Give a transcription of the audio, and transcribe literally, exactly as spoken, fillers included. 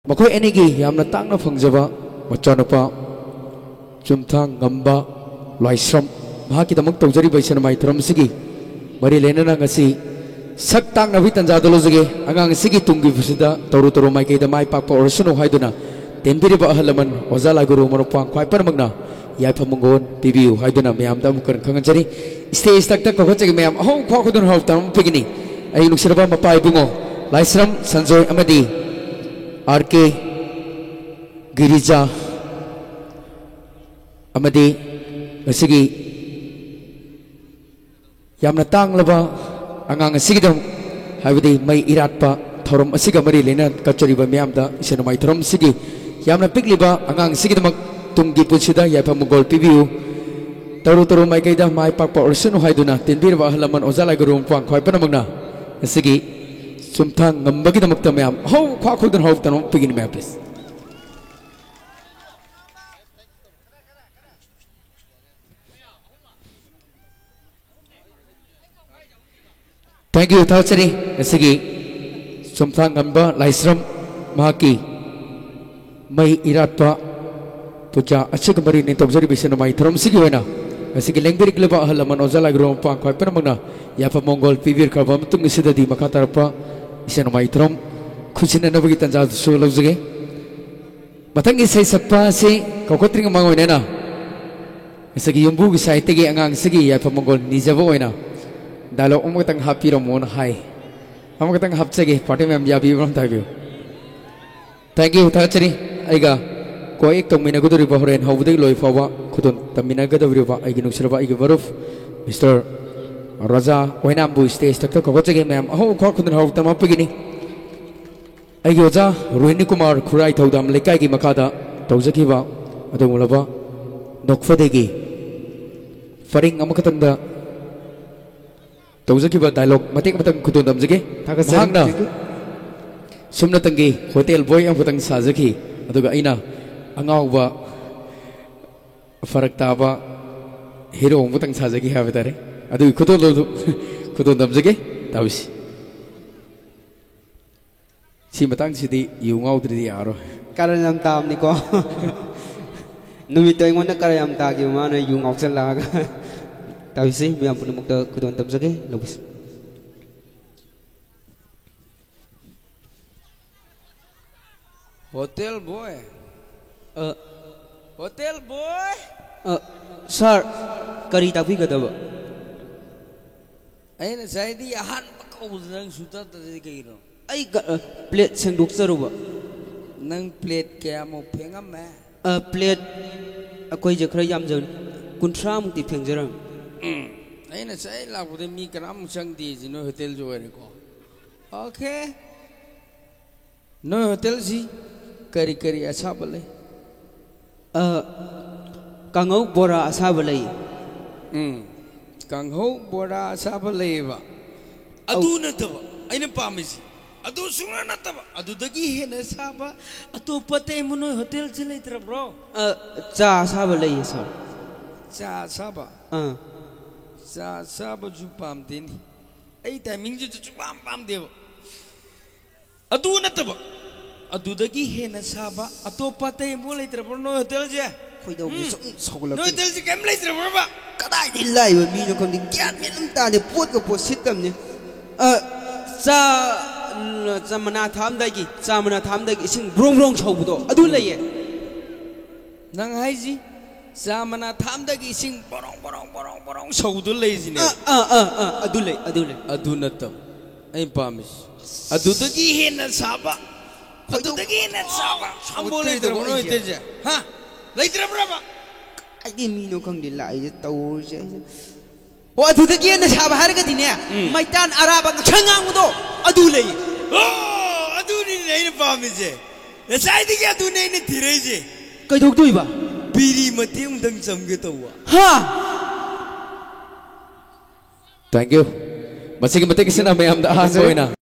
ꯃꯈꯣꯏ ꯑꯅꯤꯒꯤ ꯌꯥꯝꯅ ꯇꯥꯡꯅ ꯐꯪꯖꯕ ꯃꯆꯥꯅꯨꯄꯥ ꯆꯨꯝꯊꯥꯡ ꯉꯝꯕ ꯂꯥꯏꯁ꯭ꯔꯝ, ꯃꯍꯥꯛꯀꯤꯗꯃꯛ ꯇꯧꯖꯔꯤꯕ ꯏꯁꯩ ꯅꯣꯡꯃꯥꯏ ꯊꯧꯔꯝ ꯑꯁꯤꯒꯤ ꯃꯔꯤ ꯂꯩꯅꯅ ꯉꯁꯤ ꯁꯛ ꯇꯥꯛꯅꯕꯒꯤ ꯇꯥꯟꯖꯥꯗ ꯂꯧꯖꯒꯦ꯫ ꯑꯉꯥꯡ ꯑꯁꯤꯒꯤ ꯇꯨꯡꯒꯤ ꯄꯨꯟꯁꯤꯗ ꯇꯧꯔꯨ ꯇꯧꯔꯨ ꯃꯥꯏꯀꯩꯗ ꯃꯥꯏ ꯄꯥꯛꯄ ꯑꯣꯏꯔꯁꯅꯨ ꯍꯥꯏꯗꯨꯅ ꯇꯦꯟꯕꯤꯔꯤꯕ ꯑꯍꯜ ꯂꯃꯟ, ꯑꯣꯖꯥ ꯂꯥꯏꯒꯨꯔꯨ, ꯃꯔꯨꯞ ꯃꯄꯥꯡ ꯈ꯭ꯋꯥꯏ ꯄꯨꯝꯅꯃꯛꯅ ꯌꯥꯏꯐ ꯃꯪꯒꯣꯜ ꯄꯤꯕꯤꯌꯨ ꯍꯥꯏꯗꯨꯅ ꯃꯌꯥꯝꯗ ꯑꯃꯨꯛ ꯍꯟꯅ ꯈꯪꯍꯟꯖꯔꯤ꯫ ꯁ꯭ꯇꯦꯖ ꯇꯛꯇ ꯀꯧꯈꯠꯆꯒꯦ ꯃꯌꯥꯝ꯫ ꯑꯍꯧꯕ ꯈ꯭ꯋꯥ ꯈꯨꯗꯨꯝ ꯍꯔꯥꯎ ꯇꯝꯕ ꯄꯤꯒꯅꯤ꯫ ꯑꯩꯒꯤ ꯅꯨꯡꯁꯤꯔꯕ ꯃꯄꯥ ꯏꯕꯨꯡꯉꯣ ꯂꯥꯏꯁ꯭ꯔꯝ ꯁꯟꯖꯣꯏ ꯑꯃꯗꯤ ꯑꯥꯔ ꯀꯦ ꯒꯤꯔꯤꯖꯥ ꯑꯃꯗꯤ ꯉꯁꯤꯒꯤ ꯌꯥꯝꯅ ꯇꯥꯡꯂꯕ ꯑꯉꯥꯡ ꯑꯁꯤꯒꯤꯗꯃꯛ, ꯍꯥꯏꯕꯗꯤ ꯃꯩ ꯏꯔꯥꯠꯄ ꯊꯧꯔꯝ ꯑꯁꯤꯒ ꯃꯔꯤ ꯂꯩꯅꯅ ꯀꯠꯆꯔꯤꯕ ꯃꯤꯌꯥꯝꯗ ꯏꯁꯩ ꯅꯣꯡꯃꯥꯏ ꯊꯧꯔꯝ ꯑꯁꯤꯒꯤ ꯌꯥꯝꯅ ꯄꯤꯛꯂꯤꯕ ꯑꯉꯥꯡ ꯑꯁꯤꯒꯤꯗꯃꯛ ꯇꯨꯡꯒꯤ ꯄꯨꯟꯁꯤꯗ ꯌꯥꯏꯐ ꯃꯪꯒꯣꯜ ꯄꯤꯕꯤꯌꯨ, ꯇꯔꯨ ꯇꯔꯨ ꯃꯥꯏꯀꯩꯗ ꯃꯥꯏ ꯄꯥꯛꯄ ꯑꯣꯏꯔꯁꯅꯨ ꯍꯥꯏꯗꯨꯅ ꯇꯦꯟꯕꯤꯔꯕ ꯑꯍꯜ ꯂꯃꯟ, ꯑꯣꯖꯥ ꯂꯥꯏꯒꯨꯔꯨ, ꯃꯄꯥꯡ ꯈ꯭ꯋꯥꯏ ꯄꯨꯝꯅꯃꯛꯅ ꯉꯁꯤꯒꯤ ꯆꯨꯝꯊꯥꯡ ꯉꯝꯕꯒꯤꯗꯃꯛꯇ ꯃꯌꯥꯝ ꯑꯍꯧꯕ ꯈ꯭ꯋꯥ ꯈꯨꯗꯨꯝ ꯍꯔꯥꯎ ꯇꯝꯕ ꯄꯤꯒꯅꯤ ꯃꯌꯥꯝ, please꯫ Thank you, ꯊꯥꯒꯠꯆꯔꯤ꯫ ꯉꯁꯤꯒꯤ ꯆꯨꯝꯊꯥꯡ ꯉꯝꯕ ꯂꯥꯏꯁ꯭ꯔꯝ ꯃꯍꯥꯛꯀꯤ ꯃꯩ ꯏꯔꯥꯠꯄ ꯄꯨꯖꯥ ꯑꯁꯤꯒ ꯃꯔꯤ ꯂꯩꯅꯅ ꯇꯧꯖꯔꯤꯕ ꯏꯁꯩ ꯅꯣꯡꯃꯥꯏ ꯊꯧꯔꯝꯁꯤꯒꯤ ꯑꯣꯏꯅ ꯉꯁꯤꯒꯤ ꯂꯦꯡꯕꯤꯔꯛꯂꯤꯕ ꯑꯍꯜ ꯂꯃꯟ, ꯑꯣꯖꯥ ꯂꯥꯏꯒꯨꯔꯨ, ꯃꯄꯥꯡ ꯈ꯭ꯋꯥꯏ ꯄꯨꯝꯅꯃꯛꯅ ꯌꯥꯏꯐ ꯃꯪꯒꯣꯜ ꯄꯤꯕꯤꯔꯛꯈ꯭ꯔꯕ ꯃꯇꯨꯡ ꯑꯁꯤꯗꯗꯤ ꯃꯈꯥ ꯇꯥꯔꯛꯄ ꯏꯁꯩ ꯅꯣꯡꯃꯥꯏ ꯊꯧꯔꯝ ꯈꯨꯠꯁꯤꯟꯅꯅꯕꯒꯤ ꯇꯥꯟꯖꯥꯗꯨꯁꯨ ꯂꯧꯖꯒꯦ꯫ ꯃꯊꯪꯒꯤ ꯏꯁꯩ ꯁꯛꯄ ꯑꯁꯤ ꯀꯧꯈꯠꯇ꯭ꯔꯤꯉꯩ ꯃꯃꯥꯡ ꯑꯣꯏꯅ ꯉꯁꯥꯏꯒꯤ ꯌꯨꯝꯕꯨꯒꯤ ꯁꯥꯏꯠꯇꯒꯤ ꯑꯉꯥꯡꯁꯤꯒꯤ ꯌꯥꯏꯐ ꯃꯪꯒꯣꯜ ꯅꯤꯖꯕ ꯑꯣꯏꯅ dialogue ꯑꯃꯈꯛꯇꯪ ꯍꯥꯞꯄꯤꯔꯝꯃꯣꯅ ꯍꯥꯏ꯫ ꯑꯃꯈꯛꯇꯪ ꯍꯥꯞꯆꯒꯦ, party ꯃꯌꯥꯝ ꯌꯥꯕꯤꯕ꯭ꯔꯥ ꯑꯝꯇ ꯍꯥꯏꯕꯤꯌꯨ꯫ Thank you, ꯊꯥꯒꯠꯆꯔꯤ꯫ ꯑꯩꯒ ꯀꯣꯌꯦꯛ ꯇꯧꯃꯤꯟꯅꯒꯗꯧꯔꯤꯕ, ꯍꯣꯔꯦꯟ ꯍꯧꯕꯗꯒꯤ ꯂꯣꯏ ꯐꯥꯎꯕ ꯈꯨꯗꯣꯜ ꯇꯝꯃꯤꯟꯅꯒꯗꯧꯔꯤꯕ ꯑꯩꯒꯤ ꯅꯨꯡꯁꯤꯔꯕ ꯑꯩꯒꯤ ꯃꯔꯨꯞ ꯃꯤꯁꯇꯔ ꯔꯥꯖꯥ ꯑꯣꯏꯅꯥꯝꯕꯨ ꯁ꯭ꯇꯦꯖ ꯊꯛꯇ ꯀꯧꯈꯠꯆꯒꯦ꯫ ꯃꯌꯥꯝ ꯑꯍꯧꯕ ꯈ꯭ꯋꯥ ꯈꯨꯗꯨꯝ ꯍꯔꯥꯎ ꯇꯝꯃꯛꯄꯒꯤꯅꯤ꯫ ꯑꯩꯒꯤ ꯑꯣꯖꯥ ꯔꯣꯍꯤꯅꯤ ꯀꯨꯃꯥꯔ ꯈꯨꯔꯥꯏ ꯊꯧꯗꯥꯝ ꯂꯩꯀꯥꯏꯒꯤ ꯃꯈꯥꯗ ꯇꯧꯖꯈꯤꯕ ꯑꯗꯨꯒꯨꯝꯂꯕ ꯅꯣꯛꯐꯗꯦꯒꯤ ꯄꯔꯤꯡ ꯑꯃꯈꯛꯇꯪꯗ ꯇꯧꯖꯈꯤꯕ dialogue ꯃꯇꯦꯛ ꯑꯃꯇꯪ ꯈꯨꯗꯣꯜ ꯇꯝꯖꯒꯦ꯫ ꯊꯥꯒꯠꯆꯔꯤ꯫ ꯃꯍꯥꯛꯅ ꯁꯨꯞꯅꯇꯪꯒꯤ hotel boy ꯑꯃꯈꯛꯇꯪ ꯁꯥꯖꯈꯤ, ꯑꯗꯨꯒ ꯑꯩꯅ ꯑꯉꯥꯎꯕ, ꯐꯔꯛ ꯇꯥꯕ hero ꯑꯃꯈꯛꯇꯪ ꯁꯥꯖꯈꯤ ꯍꯥꯏꯕ ꯇꯥꯔꯦ꯫ ꯑꯗꯨꯒꯤ ꯈꯨꯗꯣꯜꯗꯨ ꯈꯨꯗꯣꯜ ꯇꯝꯖꯒꯦ꯫ ꯇꯥꯕꯤꯁꯤ꯫ ꯁꯤ ꯃꯇꯥꯡꯁꯤꯗꯤ ꯌꯨ ꯉꯥꯎꯗ꯭ꯔꯗꯤ ꯌꯥꯔꯔꯣꯏ꯫ ꯀꯔꯟ ꯌꯥꯝ ꯇꯥꯕꯅꯤꯀꯣ꯫ ꯅꯨꯃꯤꯠꯇꯣ ꯑꯩꯉꯣꯟꯗ ꯀꯔꯟ ꯌꯥꯝ ꯇꯥꯈꯤꯕ, ꯃꯥꯅ ꯌꯨ ꯉꯥꯎꯁꯜꯂꯛꯑꯒ꯫ ꯇꯧꯁꯤ, ꯃꯌꯥꯝ ꯄꯨꯝꯅꯃꯛꯇ ꯈꯨꯗꯣꯜ ꯇꯝꯖꯒꯦ, ꯂꯧꯕꯤꯁꯤ꯫ ꯍꯣꯇꯦꯜ ꯕꯣꯏ꯫ ꯑ, ꯍꯣꯇꯦꯜ ꯕꯣꯏ꯫ ꯑ, ꯁꯥꯔ, ꯀꯔꯤ ꯇꯥꯛꯄꯤꯒꯗꯕ? ꯑꯩꯅ ꯉꯁꯥꯏꯗꯤ ꯑꯍꯥꯟꯕ ꯀꯧꯕꯗ ꯅꯪ ꯁꯨꯡꯇꯥ ꯇꯥꯗꯦ ꯀꯩꯒꯤꯅꯣ? ꯑꯩ ꯒ-, ꯑ, ꯄ꯭ꯂꯦꯠ ꯁꯦꯡꯗꯣꯛꯆꯔꯨꯕ꯫ ꯅꯪ ꯄ꯭ꯂꯦꯠ ꯀꯌꯥꯃꯨꯛ ꯐꯦꯡꯉꯝꯃꯦ? ꯑ, ꯄ꯭ꯂꯦꯠ ꯑꯩꯈꯣꯏꯁꯦ ꯈꯔ ꯌꯥꯝꯖꯕꯅꯤ, ꯀꯨꯟꯊ꯭ꯔꯥꯃꯨꯛꯇꯤ ꯐꯦꯡꯖꯔꯝꯃꯤ꯫ ꯎꯝ꯫ ꯑꯩꯅ ꯉꯁꯥꯏ ꯂꯥꯛꯄꯗ ꯃꯤ ꯀꯅꯥꯃꯨꯛ ꯆꯪꯗꯦ ꯁꯤ ꯅꯣꯏ ꯍꯣꯇꯦꯜꯁꯨ ꯑꯣꯏꯔꯦꯀꯣ꯫ ꯑꯣꯀꯦ꯫ ꯅꯣꯏ ꯍꯣꯇꯦꯜꯁꯤ ꯀꯔꯤ ꯀꯔꯤ ꯑꯁꯥꯕ ꯂꯩ? ꯑ, ꯀꯥꯡꯍꯧ ꯕꯣꯔꯥ ꯑꯁꯥꯕ ꯂꯩ꯫ ꯎꯝ, ꯀꯥꯡꯍꯧ ꯕꯣꯔꯥ ꯑꯁꯥꯕ ꯂꯩꯌꯦꯕ꯫ ꯑꯗꯨ ꯑꯧ꯫ ꯅꯠꯇꯕ ꯑꯩꯅ ꯄꯥꯝꯃꯤꯁꯤ, ꯑꯗꯨ ꯁꯨꯡꯅ ꯅꯠꯇꯕ, ꯑꯗꯨꯗꯒꯤ ꯍꯦꯟꯅ ꯁꯥꯕ ꯑꯇꯣꯞꯄ ꯑꯇꯩ ꯑꯃ ꯅꯣꯏ ꯍꯣꯇꯦꯜꯁꯤ ꯂꯩꯇ꯭ꯔꯕ꯭ꯔꯣ? ꯑ, ꯆꯥ ꯑꯁꯥꯕ ꯂꯩꯌꯦ, ꯁꯥꯔ꯫ ꯆꯥ ꯑꯁꯥꯕ? ꯑꯥ꯫ ꯆꯥ ꯑꯁꯥꯕꯁꯨ ꯄꯥꯝꯗꯦꯅꯤ꯫ ꯑꯩ ꯇꯥꯏꯃꯤꯡꯁꯤꯁꯨ ꯁꯨꯡꯄꯥꯝ ꯄꯥꯝꯗꯦꯕ꯫ ꯑꯗꯨ ꯅꯠꯇꯕ, ꯑꯗꯨꯗꯒꯤ ꯍꯦꯟꯅ ꯁꯥꯕ ꯑꯇꯣꯞꯄ ꯑꯇꯩ ꯑꯃꯨꯛ ꯂꯩꯇ꯭ꯔꯕ꯭ꯔꯣ ꯅꯣꯏ ꯍꯣꯇꯦꯜꯁꯦ? ꯈꯣꯏꯗꯧꯁꯦ ꯎꯝ꯫ ꯁꯨꯝ ꯁꯥꯎꯒꯠꯂꯛꯄ꯫ ꯅꯣꯏ ꯍꯣꯇꯦꯜꯁꯦ ꯀꯩꯝ ꯂꯩꯇ꯭ꯔꯕ꯭ꯔꯕ? ꯀꯗꯥꯏꯗꯒꯤ ꯂꯥꯛꯏꯕ ꯃꯤꯅꯣ ꯈꯪꯗꯦ, ꯒ꯭ꯌꯥꯟ ꯃꯦꯟ ꯑꯃ ꯇꯥꯗꯦ, ꯄꯣꯠꯀ ꯄꯣꯠ ꯁꯤꯠꯇꯕꯅꯦ꯫ ꯑ, ꯆꯥ, ꯆꯥ ꯃꯅꯥ ꯊꯛꯑꯝꯗꯥꯏꯒꯤ, ꯆꯥ ꯃꯅꯥ ꯊꯛꯑꯝꯗꯥꯏꯒꯤ ꯏꯁꯤꯡ ꯕ꯭ꯔꯣꯡ ꯕ꯭ꯔꯣꯡ ꯁꯧꯕꯗꯣ, ꯑꯗꯨ ꯂꯩꯌꯦ꯫ ꯅꯪ ꯍꯥꯏꯁꯤ ꯆꯥ ꯃꯅꯥ ꯊꯛꯑꯝꯗꯥꯏꯒꯤ ꯏꯁꯤꯡ ꯕ꯭ꯔꯣꯡ ꯕ꯭ꯔꯣꯡ ꯕ꯭ꯔꯣꯡ ꯕ꯭ꯔꯣꯡ ꯁꯧꯕꯗꯣ ꯂꯩꯁꯤꯅꯦ? ꯑꯥ, ꯑꯥ, ꯑꯥ, ꯑꯥ, ꯑꯗꯨ ꯂꯩ, ꯑꯗꯨ ꯂꯩ꯫ ꯑꯗꯨ ꯅꯠꯇꯕ ꯑꯩꯅ ꯄꯥꯝꯃꯤꯁꯤ, ꯑꯗꯨꯗꯒꯤ ꯍꯦꯟꯅ ꯁꯥꯕ, ꯈꯣꯏꯗꯧ ꯑꯗꯨꯗꯒꯤ ꯍꯦꯟꯅ ꯁꯥꯕ ꯑꯝꯕꯣ ꯁꯥꯎꯒꯠꯇꯣꯏꯗꯣ ꯂꯩꯇ꯭ꯔꯕ ꯅꯣꯏ ꯑꯩꯁꯦ꯫ ꯍꯣꯇꯦꯜꯁꯦ? ꯍꯥ? ꯂꯩꯇ꯭ꯔꯕ꯭ꯔꯕ? ꯀꯥꯏꯗꯩ ꯃꯤꯅꯣ ꯈꯪꯗꯦ ꯂꯥꯛꯏꯁꯦ ꯇꯧꯔꯤꯁꯦ ꯑꯩꯁꯦ꯫ ꯑꯣ, ꯑꯗꯨꯗꯒꯤ ꯍꯦꯟꯅ ꯁꯥꯕ ꯍꯥꯏꯔꯒꯗꯤꯅꯦ, ꯎꯝ꯫ ꯃꯩꯇꯥꯟ ꯑꯔꯥꯕ ꯉꯛꯁꯪ ꯉꯥꯡꯕꯗꯣ, ꯑꯗꯨ ꯂꯩ꯫ ꯑꯣ, ꯑꯗꯨꯅꯤꯅꯦ ꯑꯩꯅ ꯄꯥꯝꯃꯤꯁꯦ꯫ ꯉꯁꯥꯏꯗꯒꯤ ꯑꯗꯨꯅꯦ ꯑꯩꯅ ꯊꯤꯔꯛꯏꯁꯦ꯫ ꯀꯩꯗꯧꯗꯣꯏꯕ? ꯕꯤꯔꯤ ꯃꯇꯦꯛ ꯑꯃꯇꯪ ꯆꯝꯒꯦ ꯇꯧꯕ꯫ ꯍꯥ? Thank you꯫ ꯃꯁꯤꯒꯤ ꯃꯇꯤꯛ ꯑꯁꯤꯅ ꯃꯌꯥꯝꯗ ꯑꯍꯥꯟꯕ ꯑꯣꯏꯅ